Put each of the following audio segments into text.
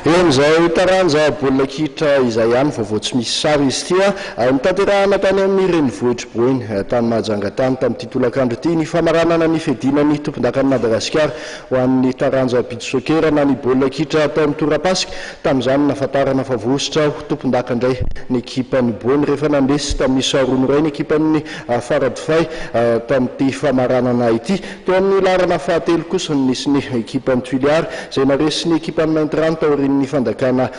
Eo amin'izay taranja baolina kitra izay ihany, vaovao tsy misy sary izy ity. Notanterahana tany amin'ny renivohitr'i Boeny, tany Mahajanga tany, tamin'ity tolakandro ity, ny famaranana ny fiadiana ny tompondakan'i Madagasikara ho an'ny taranja beach soccer na ny baolina kitra atao amin'ny torapasika. Tamin'izany no nahafantarana fa voahosotra ho tompondaka indray ny ekipan'i Boeny rehefa nandresy tamin'ny isa roa no iray ny ekipan'ny Faradofay tamin'ity famaranana ity. Teo amin'ny laharana fahatelo kosa no nisy ny ekipan'i Tuliary, izay naresy ny ekipan'i Maintirano taorian'ny fandakana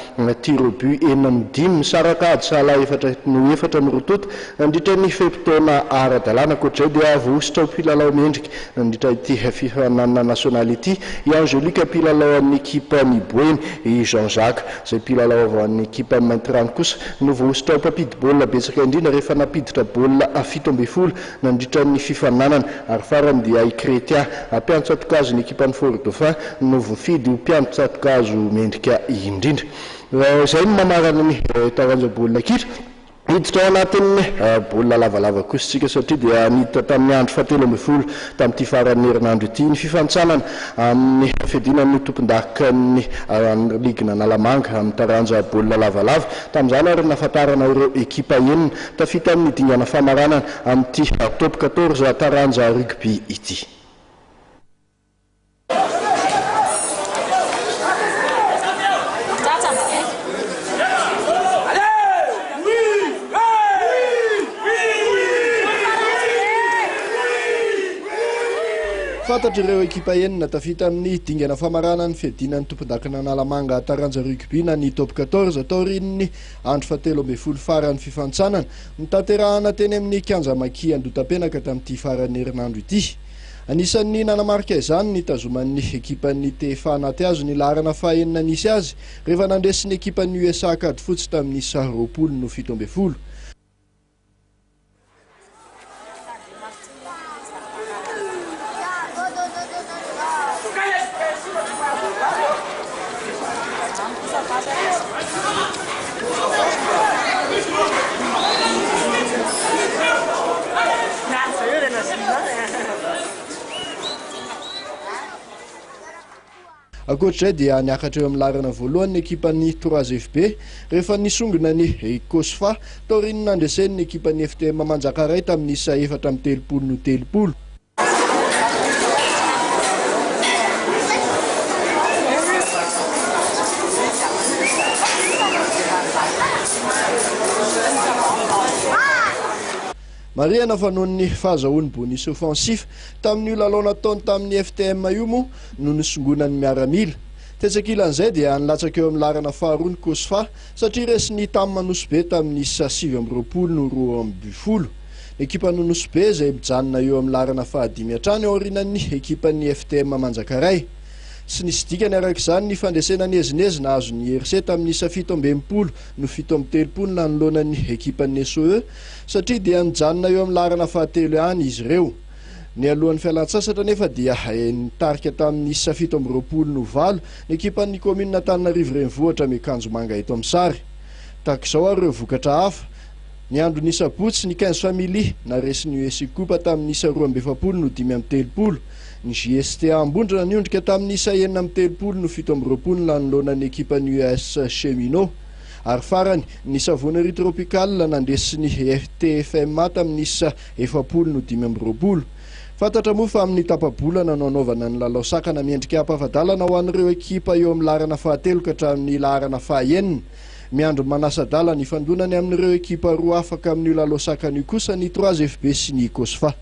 tir au but enina no dimy, misaraka ady sahala efatra no efatra ny roa tonta nandritra ny fe-potoana ara-dalàna. Ankoatra izay dia voahosotra ho mpilalao mendrika nandritra ity fifaninanana nasionaly ity i Angelique mpilalao an'ny ekipan'i Boeny, i Jean Jacques izay mpilalao avy an'ny ekipan'i Maintirano kosa no voahosotra ho mpampidi-baolina betsaka indrindra rehefa nampiditra baolina 17 nandritra ny fifaninanana ary farany dia i Chrétien, mpiantsato-kazo ny ekipan'ny Fort Dauphin no voafidy ho mpiantsato-kazo mendrika indrindra. Izay no mamarana ny taranja baolina kitra. Hiditra ao anatin'ny baolina lavalava kosa isika satria dia niditra tamin'ny andro fahatelo ambin'ny folo tamin'ity faran'ny herinandro ity ny fifanintsanana amin'ny fiadiana ny tompondakan'ny ligin'Analamanga amin'ny taranja baolina lavalava. Tamin'izany ary nahafantarana ireo ekipa enina Tafita amin'ny dingana famaranana amin'ity Top 14 taranja rugby ity. Fantatr'ireo ekipa enina tafita amin'ny dingana famaranan'ny fiadiana ny tompondakan'Analamanga taranja rugby na ny Top 14 taorian'ny Andro fahatelo ambin'ny folo faran'ny fifanintsanana, notanterahana teny amin'ny kianja Maki Andotapenaka tamin'ity faran'ny herinandro ity. Anisan'ny nanamarika izany ny nitazoman'ny ekipan'ny TFA anaty hazo ny laharana fahenina nisy azy rehefa nandresy ny ekipan'ny USA Ankadifotsy tamin'ny isa 20 no 17. Ankoatra izay dia niakatra eo amin'ny laharana voalohany ny ekipan'ny Trois FB rehefa nisongona ny Cosfa taorian'ny nandreseny ny ekipan'ny FTM Manjakaray tamin'ny isa 34 no 30. Marihana fa noho ny fahazahoany bonus offensif tamin'io lalao nataony tamin'ny FTM io moa no nisongonan'ny miaramila. Tetsy ankilan'izay dia nilatsaka eo amin'ny laharana faharoa ny Cosfa satria resin'ny Tam Nosy Be tamin'ny isa 29 no 12. Ny ekipan'i Nosy Be izay mijanona eo amin'ny laharana fahadimy hatrany aorianan'ny ekipan'ny FTM Manjakaray. Tsy nisy dikany araka izany ny fandresena niezinezina azon'ny IRC tamin'ny isa 67 no 37 nanoloana ny ekipan'ny SOE satria dia nijanona eo amin'ny laharana fahatelo ihany izy ireo. Nialohan'ny fialantsasatra anefa dia nitarika tamin'ny isa 27 no 8 ny ekipan'ny kaominina Antananarivo Renivohitra miakanjo manga eto amin'ny sary. Tahaka izao ary ireo vokatra hafa, ny andron'ny sabotsy, ny Quinze Family naresy ny US Ikopa tamin'ny isa 42 no 35, ny JSTA Ambondrona niondrika tamin'ny isa 36 no 27 nanoloana ny ekipan'ny US Cheminot. Ary farany, ny Savonnerie Tropicale nandresy ny FTFMA tamin'ny isa 40 no 25. Fantatra moa fa amin'ny tapa-bolana no hanaovana ny lalao sakana miendrika ampafadalana ho an'ireo ekipa eo amin'ny laharana fahatelo ka hatramin'ny laharana fahaenina. Miandry manasa-dalana hifandonany amin'ireo ekipa roa afaka amin'io lalao sakana io kosa ny Trois FB sy ny Cosfa.